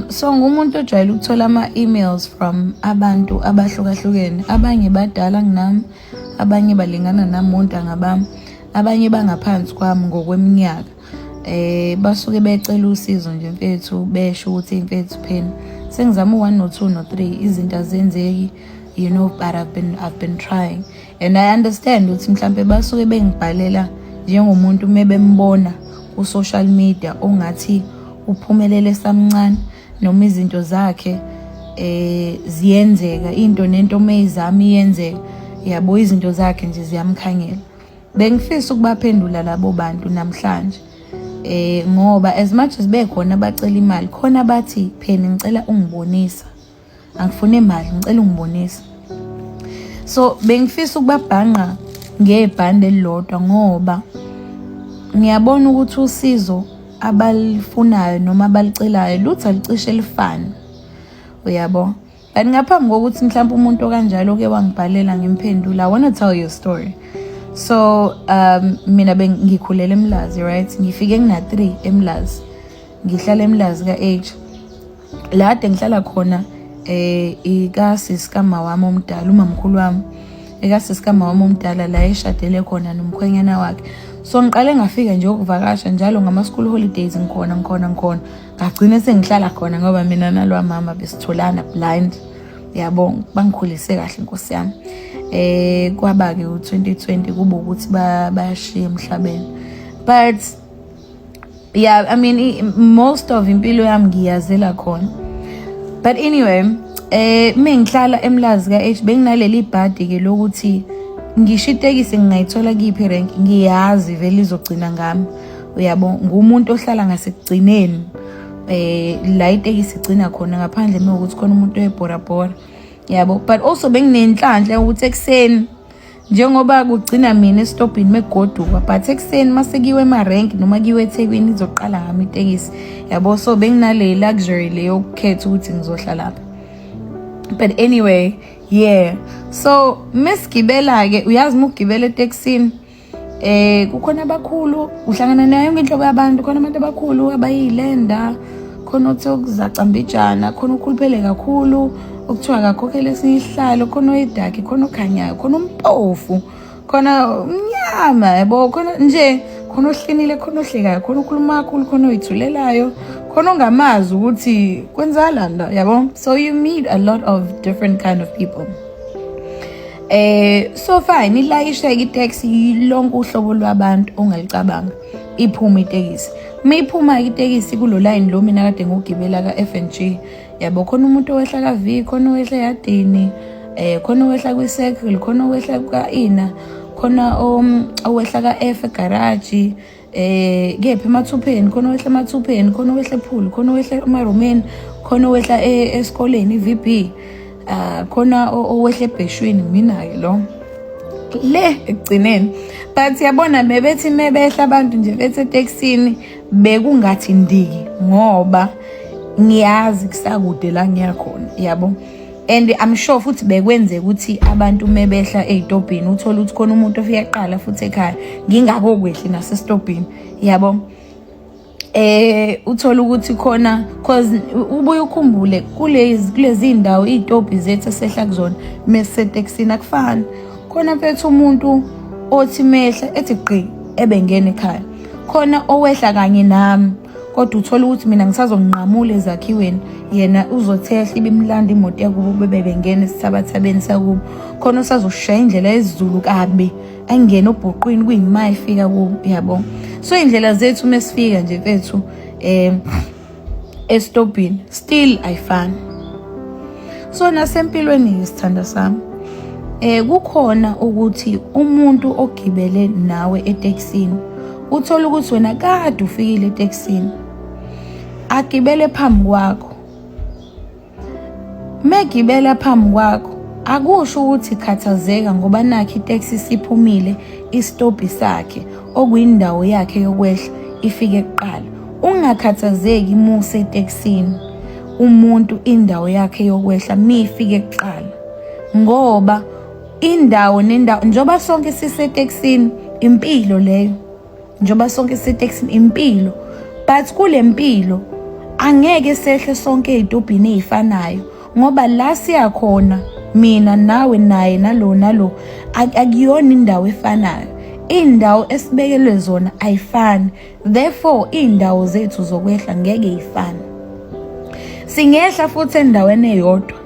So ngumuntu ojwayele ukuthola ama-emails from abantu abahlukahlukene. Abanye badala kunami, abanye balingana nami ontanga bami, abanye bangaphansi kwami ngokweminyaka. Basuke becela usizo nje mfethu, besho ukuthi mfethu phela sengizama u-1 no-2 no-3, izinto azenzeki, but I've been trying and I understand ukuthi mhlambe basuke bengibhalela njengomuntu mebembona ku-social media ongathi uphumelele samncane noma izinto zakhe ziyenzeka, into nento meyizama iyenzeka, yabo, izinto zakhe nje ziyamkhanyela. Bengifisa ukubaphendula labo bantu namhlanje ngoba as much as bekhona abacela imali, khona bathi, "Pheni, ngicela ungibonisa, angifune imali, ngicela ungibonisa." So bengifisa ukubabhanqa ngebhande elilodwa ngoba ngiyabona ukuthi usizo abalifunayo noma abalicelayo luthi alicishe lifane, uyabo. But ngaphambi kokuthi mhlawumbe umuntu okanjalo ke wangibhalela ngimphendula, I want to tell you a story. So mina bengikhulela eMlazi, right? Ngifike ngina 3 eMlazi, ngihlala eMlazi ka-H, la kade ngihlala khona ikasisi kama wami omdala, umamkhulu wami, ekasisi kama wami omdala la eshadele khona nomkhwenyana wakhe. So ngiqale ngafika nje ukuvakasha njalo ngama-school holidays, ngikhona, ngikhona, ngikhona, ngagcine sengihlala khona ngoba mina nalwa mama besitholana blind, yabo, bangikhulise kahle, nkosi yami. Kwaba-ke u-2020 kuba ukuthi bayashiya emhlabeni, but yeah, I mean, most of impilo yami ngiyazela khona. But anyway, mengihlala eMlazi ka-H, benginaleli bhadi ke lokuthi ngisho itekisi ngingayithola kuyiphi irenki, ngiyazi vele izogcina ngami, uyabo. Ngumuntu ohlala ngasekugcineni la itekisi igcina khona, ngaphandle mewukuthi khona umuntu oyebhorabhora, yabo. But also benginenhlanhla ukuthi ekuseni njengoba kugcina mina esitobhini megoduka, but ekuseni mase kuyiwe emarenki noma kuyiwe eThekwini, izoqala ngami itekisi, yabo. So benginale luxury le yokukhetha ukuthi ngizohlalapha. But anyway, yeah, so mesigibela-ke, uyazi uma ugibela etekisini kukhona abakhulu, uhlangana nayo yonke inhlobo yabantu. Khona abantu abakhulu abayilenda, khona othi okuzacambijana, khona ukhuluphele kakhulu okuthiwa akakhokhele esinye isihlalo, khona oyidakhi, khona okhanyayo, khona umpofu, khona umnyama, yabo, khona nje, khona ohlinile, khona ohlekayo, khona okhuluma kakhulu, khona oyithulelayo, khona ongamazi ukuthi kwenzakalani la, yabo. So you meet a lot of different kind of people. So fine, ilayishe itaxi lonke uhlobo lwabantu ongalicabanga, iphuma itekisi. Mayiphuma itekisi kulo line lo mina kade ngugibela ka FNG, yabo, khona umuntu owehla ka V, khona owehla eyadini, khona owehla kwi-circle, khona owehla ka-ina, khona owehla ka-F garage, kephi emathupheni, khona owehla emathupheni, khona owehla ephulu, khona owehla emarumeni, khona owehla esikoleni i-VB, khona owehla ebheshwini, mina-ke lo le ekugcineni. But yabona, bebethi mebehla abantu nje bethi etekisini bekungathi ndiki ngoba ngiyazi kusakude la ngiyakhona, yabo. And I'm sure futhi bekwenzeka ukuthi abantu mebehla ey'tobhini uthole ukuthi khona umuntu ofika kuqala futhi ekhaya ngingakokwehli nasesitobhini, yabo. Uthola ukuthi khona, cause ubuye ukhumbule kulezi indawo iy'tobhi zethu esehla kuzona mesisetekisini akufani. Khona mfethu umuntu othi mehla ethi gqi ebengena ekhaya, khona owehla kanye nami, kodwa uthola ukuthi mina ngisazonqamula ezakhiweni, yena uzothehla ibimlanda imoto yakubo bebe bengena esithabathabeni sakubo. Khona usazoshaya indlela yesiZulu kabi angene obhuqwini kuyima efika kubo, yabo. So indlela zethu mesifika nje mfethu esitobhini still ayifani. So nasempilweni, sithanda sami, kukhona ukuthi umuntu ogibele nawe etekisini uthola ukuthi wena kade ufikile etekisini, agibele phambi kwakho. Megibela phambi kwakho, akusho ukuthi khathazeka ngoba nakho iteksi siphumile, isitobhi sakhe okuyindawo yakhe yokwehla ifike kuqala. Ungakhathazeki muse etekisini umuntu indawo yakhe yokwehla mifike kuqala, ngoba indawo nendawo, njengoba sonke sisetekisini, impilo leyo, njengoba sonke sisetekisini, impilo. But kule mpilo Angeke sehle sonke ey'tobhini ey'fanayo ngoba la siyakhona mina nawe naye nalo nalo akuyona indawo efanayo. Iy'ndawo esibekelwe zona ayifani, therefore iy'ndawo zethu zokwehla ngeke yifane. Singehla futhi endaweni eyodwa,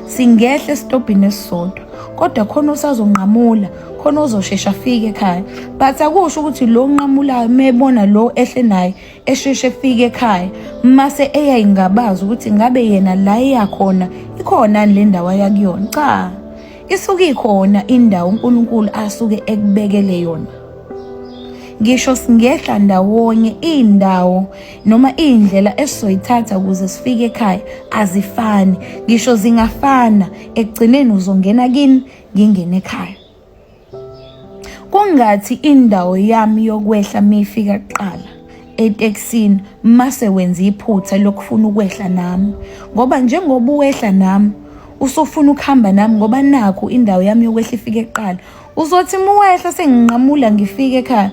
singehla esitobhini esisodwa, kodwa khona usazonqamula, khona ozoshesha afike ekhaya. But akusho ukuthi lo onqamulayo mebona lo ehle naye esheshe efike ekhaya mase eyayingabaza ukuthi ngabe yena la eyakhona ikhona le ndawo ayakuyona. Cha, isuke ikhona indawo uNkulunkulu asuke ekubekele yona. Ngisho singehla ndawonye iy'ndawo noma iy'ndlela esizoyithatha ukuze sifike ekhaya azifani. Ngisho zingafana, ekugcineni uzongena kini ngingene ekhaya. Kungathi indawo yami yokwehla mifika kuqala etekisini mase wenza iphutha lokufuna ukwehla nami, ngoba njengoba uwehla nami usufuna ukuhamba nami ngoba nakhu indawo yami yokwehla ifike kuqala. Uzothi muwehla senginqamula ngifike ekhaya,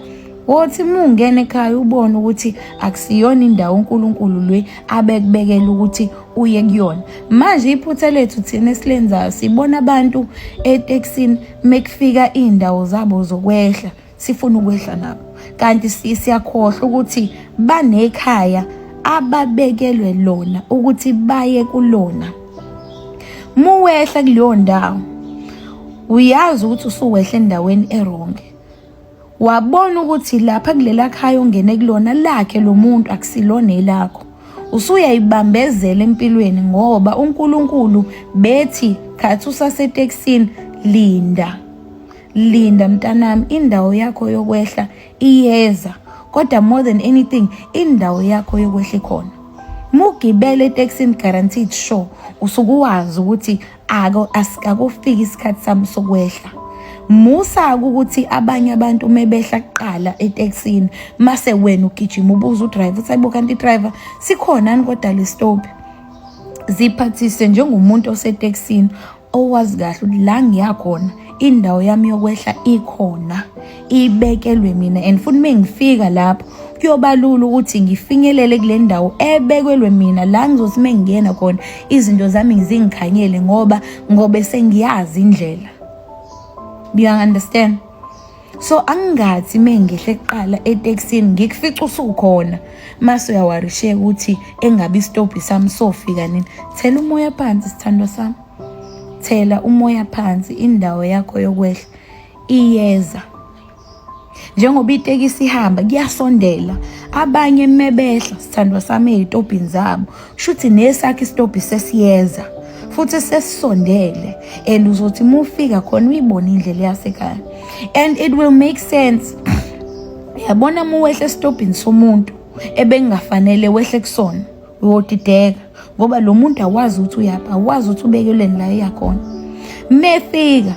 wothi mungena ekhaya ubone ukuthi akusiyona indawo uNkulunkulu le abekubekela ukuthi uye kuyona. Manje iphutha lethu thina esilenzayo, sibona abantu etekisini mekufika iy'ndawo zabo zokwehla, sifuna ukwehla nabo, kanti siyakhohlwa ukuthi banekhaya ababekelwe lona ukuthi baye kulona. Muwehla kuleyo ndawo uyazi ukuthi usuwehla endaweni eronge, wabona ukuthi lapha kulela khaya ongene kulona lakhe lo muntu akusilona elakho. Usuyayibambezela empilweni ngoba uNkulunkulu bethi khathi usasetekisini, linda linda mntanami, indawo yakho yokwehla iyeza. Kodwa more than anything, indawo yakho yokwehla ikhona. Mugibele etekisini, guaranteed sure usuke wazi ukuthi ako asikakufiki isikhathi sami sokwehla. Musa ukuthi abanye abantu mebehla kuqala etekisini mase wena ugijima ubuza udriver uthi ayibo kanti driver sikhona yini kodwa le stop. Ziphathise njengomuntu osetekisini owazi kahle ukuthi la ngiyakhona indawo yami yokwehla ikhona, ibekelwe mina, and futhi mengifika lapho kuyoba lula ukuthi ngifinyelele kule ndawo ebekelwe mina, la ngizothi mengingena khona izinto zami zingikhanyele ngoba ngobe sengiyazi indlela. You understand? So angingathi mengihle kuqala etekisini ngikufica usukhona mase uyawarisheka ukuthi engabe isitobhi sami sofika nini. Thela umoya phansi sithandwa sami, thela umoya phansi, indawo yakho yokwehla iyeza. Njengoba itekisi ihamba kuyasondela, abanye mebehla sithandwa sami ey'tobhini zabo, shuthi nesakho isitobhi sesiyeza futhi sesisondele, and uzothi uma ufika khona uyibone indlela yasekhaya and it will make sense. Uyabona uma uwehla esitobhini somuntu ebengafanele wehle kusona, uyodideka ngoba lo muntu awazi ukuthi uyaphi, awazi ukuthi ubekelweni la eyakhona. Mefika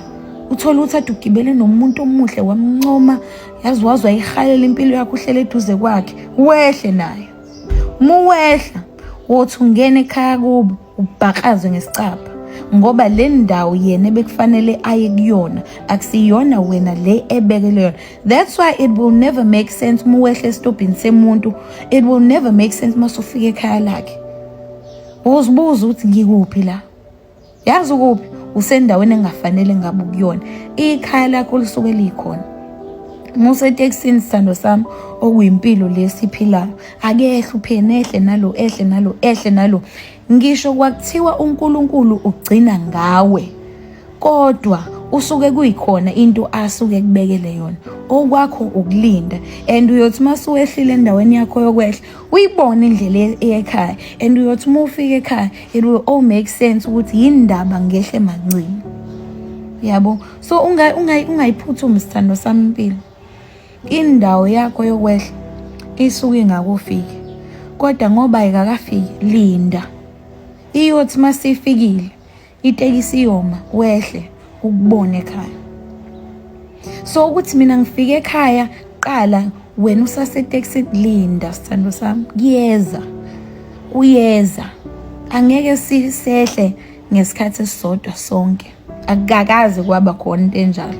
uthola ukuthi ade ugibele nomuntu omuhle, wamncoma, yazi wazi wayihalela impilo yakho, uhlele eduze kwakhe, wehle naye. Muwehla wothi ungena ekhaya kubo ubhakazwe ngesicabha, ngoba le ndawo yena ebekufanele aye kuyona akusiyona wena le ebekelwe yona. That's why it will never make sense uma uwehla esitobhini semuntu, it will never make sense uma usufika ekhaya lakhe. Uzibuza ukuthi ngikuphi la, yazi ukuphi, usendaweni engafanele ngabe ukuyona. Ikhaya lakho lisuke likhona. Uma usetekisini sithando sami, okuyimpilo lesiphilayo, akehle uphene, ehle nalo, ehle nalo, ehle nalo. Ngisho kwakuthiwa uNkulunkulu ugcina ngawe, kodwa usuke kuyikhona into asuke kubekele yona. Okwakho ukulinda, and uyothi uma usuwehlile endaweni yakho yokwehla uyibone indlela eya ekhaya, and uyothi uma ufika ekhaya it will all make sense ukuthi yindaba ngehle mancini, yabo. So ungayiphuthumi sithando sami impilo. Indawo yakho yokwehla isuke ingakufiki, kodwa ngoba ayikakafiki linda, iyothi masifikile itekisi iyoma, wehle ukubone ekhaya. So ukuthi mina ngifike ekhaya qala, wena usasetekisini, linda sithando sami, kuyeza, kuyeza. Angeke sisehle ngesikhathi esisodwa sonke, akukakaze kwaba khona into enjalo.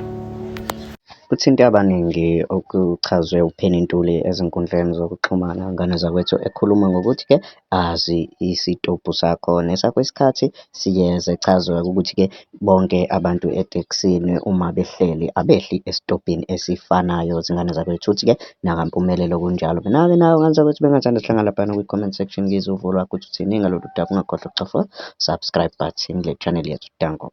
Kuthinte abaningi okuchazwe uPenny Ntuli ezinkundleni zokuxhumana ngane zakwethu, ekhuluma ngokuthi-ke azi isitobhu sakho nesakho isikhathi siyeza. Echaza ukuthi-ke bonke abantu etekisini uma behleli abehli esitobhini esifanayo zingane zakwethu. Uthi-ke nakaMpumelelo kunjalo. Mina-ke nawe ngane zakwethu bengingathanda sihlangane laphayana kwi-comment section ngizwe uvo lwakho ukuthi uthini ngalolu daba. Ungakhohlwa ukucofa subscribe button kule channel yethu. Danko.